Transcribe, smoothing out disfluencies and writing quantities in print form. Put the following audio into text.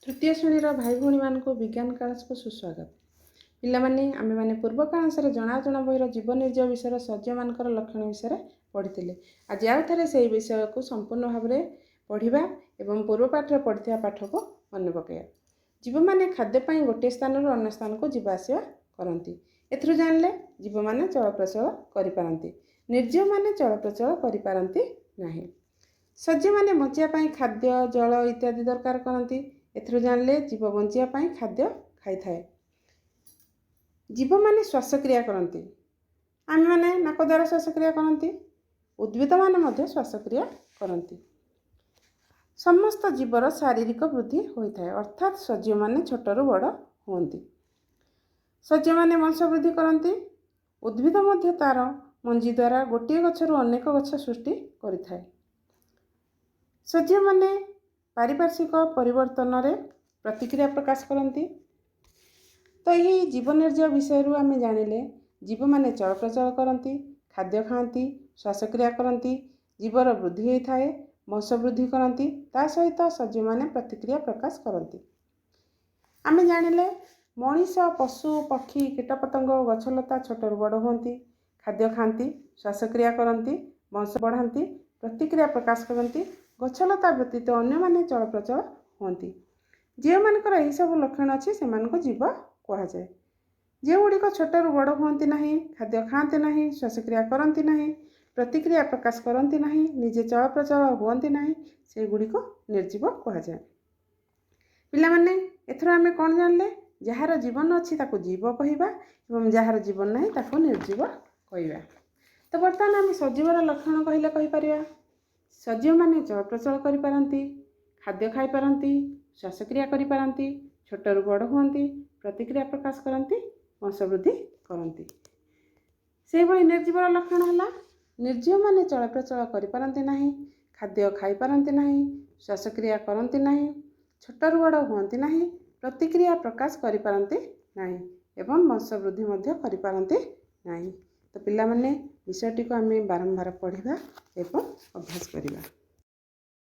ତୃତୀୟ ଶ୍ରେଣୀର ଭାଇ ଭଉଣୀମାନଙ୍କୁ ବିଜ୍ଞାନ କ୍ଲାସକୁ ସୁସ୍ୱାଗତ। ପିଲାମାନେ, ଆମେମାନେ ପୂର୍ବ କ୍ଲାସରେ ଜଣାଅଜଣା ବହିର ଜୀବ ନିର୍ଜୀବ ବିଷୟର ସଜୀବମାନଙ୍କର ଲକ୍ଷଣ ବିଷୟରେ ପଢ଼ିଥିଲେ। ଆଜି ଆଉ ଥରେ ସେହି ବିଷୟକୁ ସମ୍ପୂର୍ଣ୍ଣ ଭାବରେ ପଢ଼ିବା ଏବଂ ପୂର୍ବ ପାଠରେ ପଢ଼ିଥିବା ପାଠକୁ ମନେ ପକାଇବା। ଜୀବମାନେ ଖାଦ୍ୟ ପାଇଁ ଗୋଟିଏ ସ୍ଥାନରୁ ଅନ୍ୟ ସ୍ଥାନକୁ ଯିବା ଆସିବା କରନ୍ତି। ଏଥିରୁ ଜାଣିଲେ ଜୀବମାନେ ଚଳପ୍ରଚଳ କରିପାରନ୍ତି, ନିର୍ଜୀବମାନେ ଚଳପ୍ରଚଳ କରିପାରନ୍ତି ନାହିଁ। ସଜୀବମାନେ ବଞ୍ଚିବା ପାଇଁ ଖାଦ୍ୟ, ଜଳ ଇତ୍ୟାଦି ଦରକାର କରନ୍ତି। ଏଥିରୁ ଜାଣିଲେ ଜୀବ ବଞ୍ଚିବା ପାଇଁ ଖାଦ୍ୟ ଖାଇଥାଏ। ଜୀବମାନେ ଶ୍ୱାସକ୍ରିୟା କରନ୍ତି। ଆମେମାନେ ନାକ ଦ୍ୱାରା ଶ୍ୱାସକ୍ରିୟା କରନ୍ତି, ଉଦ୍ଭିଦମାନେ ମଧ୍ୟ ଶ୍ୱାସକ୍ରିୟା କରନ୍ତି। ସମସ୍ତ ଜୀବର ଶାରୀରିକ ବୃଦ୍ଧି ହୋଇଥାଏ, ଅର୍ଥାତ୍ ସଜୀବମାନେ ଛୋଟରୁ ବଡ଼ ହୁଅନ୍ତି। ସଜୀବମାନେ ବଂଶବୃଦ୍ଧି କରନ୍ତି। ଉଦ୍ଭିଦ ମଧ୍ୟ ତା'ର ମଞ୍ଜି ଦ୍ୱାରା ଗୋଟିଏ ଗଛରୁ ଅନେକ ଗଛ ସୃଷ୍ଟି କରିଥାଏ। ସଜୀବମାନେ ପାରିପାର୍ଶ୍ୱିକ ପରିବର୍ତ୍ତନରେ ପ୍ରତିକ୍ରିୟା ପ୍ରକାଶ କରନ୍ତି। ତ ଏହି ଜୀବ ନିର୍ଜୀବ ବିଷୟରୁ ଆମେ ଜାଣିଲେ ଜୀବମାନେ ଚଳପ୍ରଚଳ କରନ୍ତି, ଖାଦ୍ୟ ଖାଆନ୍ତି, ଶ୍ୱାସକ୍ରିୟା କରନ୍ତି, ଜୀବର ବୃଦ୍ଧି ହୋଇଥାଏ, ବଂଶବୃଦ୍ଧି କରନ୍ତି, ତା ସହିତ ସଜୀବମାନେ ପ୍ରତିକ୍ରିୟା ପ୍ରକାଶ କରନ୍ତି। ଆମେ ଜାଣିଲେ ମଣିଷ, ପଶୁ, ପକ୍ଷୀ, କୀଟପତଙ୍ଗ ଓ ଗଛଲତା ଛୋଟରୁ ବଡ଼ ହୁଅନ୍ତି, ଖାଦ୍ୟ ଖାଆନ୍ତି, ଶ୍ୱାସକ୍ରିୟା କରନ୍ତି, ବଂଶ ବଢ଼ାନ୍ତି, ପ୍ରତିକ୍ରିୟା ପ୍ରକାଶ କରନ୍ତି। ଗଛଲତା ବ୍ୟତୀତ ଅନ୍ୟମାନେ ଚଳପ୍ରଚଳ ହୁଅନ୍ତି। ଯେଉଁମାନଙ୍କର ଏହିସବୁ ଲକ୍ଷଣ ଅଛି, ସେମାନଙ୍କୁ ଜୀବ କୁହାଯାଏ। ଯେଉଁଗୁଡ଼ିକ ଛୋଟରୁ ବଡ଼ ହୁଅନ୍ତି ନାହିଁ, ଖାଦ୍ୟ ଖାଆନ୍ତି ନାହିଁ, ଶ୍ୱାସକ୍ରିୟା କରନ୍ତି ନାହିଁ, ପ୍ରତିକ୍ରିୟା ପ୍ରକାଶ କରନ୍ତି ନାହିଁ, ନିଜେ ଚଳପ୍ରଚଳ ହୁଅନ୍ତି ନାହିଁ, ସେଗୁଡ଼ିକୁ ନିର୍ଜୀବ କୁହାଯାଏ। ପିଲାମାନେ, ଏଥର ଆମେ କ'ଣ ଜାଣିଲେ? ଯାହାର ଜୀବନ ଅଛି ତାକୁ ଜୀବ କହିବା ଏବଂ ଯାହାର ଜୀବନ ନାହିଁ ତାକୁ ନିର୍ଜୀବ କହିବା। ତ ବର୍ତ୍ତମାନ ଆମେ ସଜୀବର ଲକ୍ଷଣ କହିଲେ କହିପାରିବା, ସଜୀବମାନେ ଚଳପ୍ରଚଳ କରିପାରନ୍ତି, ଖାଦ୍ୟ ଖାଇପାରନ୍ତି, ଶ୍ୱାସକ୍ରିୟା କରିପାରନ୍ତି, ଛୋଟରୁ ବଡ଼ ହୁଅନ୍ତି, ପ୍ରତିକ୍ରିୟା ପ୍ରକାଶ କରନ୍ତି, ବଂଶବୃଦ୍ଧି କରନ୍ତି। ସେହିଭଳି ନିର୍ଜୀବର ଲକ୍ଷଣ ହେଲା, ନିର୍ଜୀବମାନେ ଚଳପ୍ରଚଳ କରିପାରନ୍ତି ନାହିଁ, ଖାଦ୍ୟ ଖାଇପାରନ୍ତି ନାହିଁ, ଶ୍ୱାସକ୍ରିୟା କରନ୍ତି ନାହିଁ, ଛୋଟରୁ ବଡ଼ ହୁଅନ୍ତି ନାହିଁ, ପ୍ରତିକ୍ରିୟା ପ୍ରକାଶ କରିପାରନ୍ତି ନାହିଁ ଏବଂ ବଂଶବୃଦ୍ଧି ମଧ୍ୟ କରିପାରନ୍ତି ନାହିଁ। ତ ପିଲାମାନେ, ବିଷୟଟିକୁ ଆମେ ବାରମ୍ବାର ପଢ଼ିବା ଏବଂ ଅଭ୍ୟାସ କରିବା।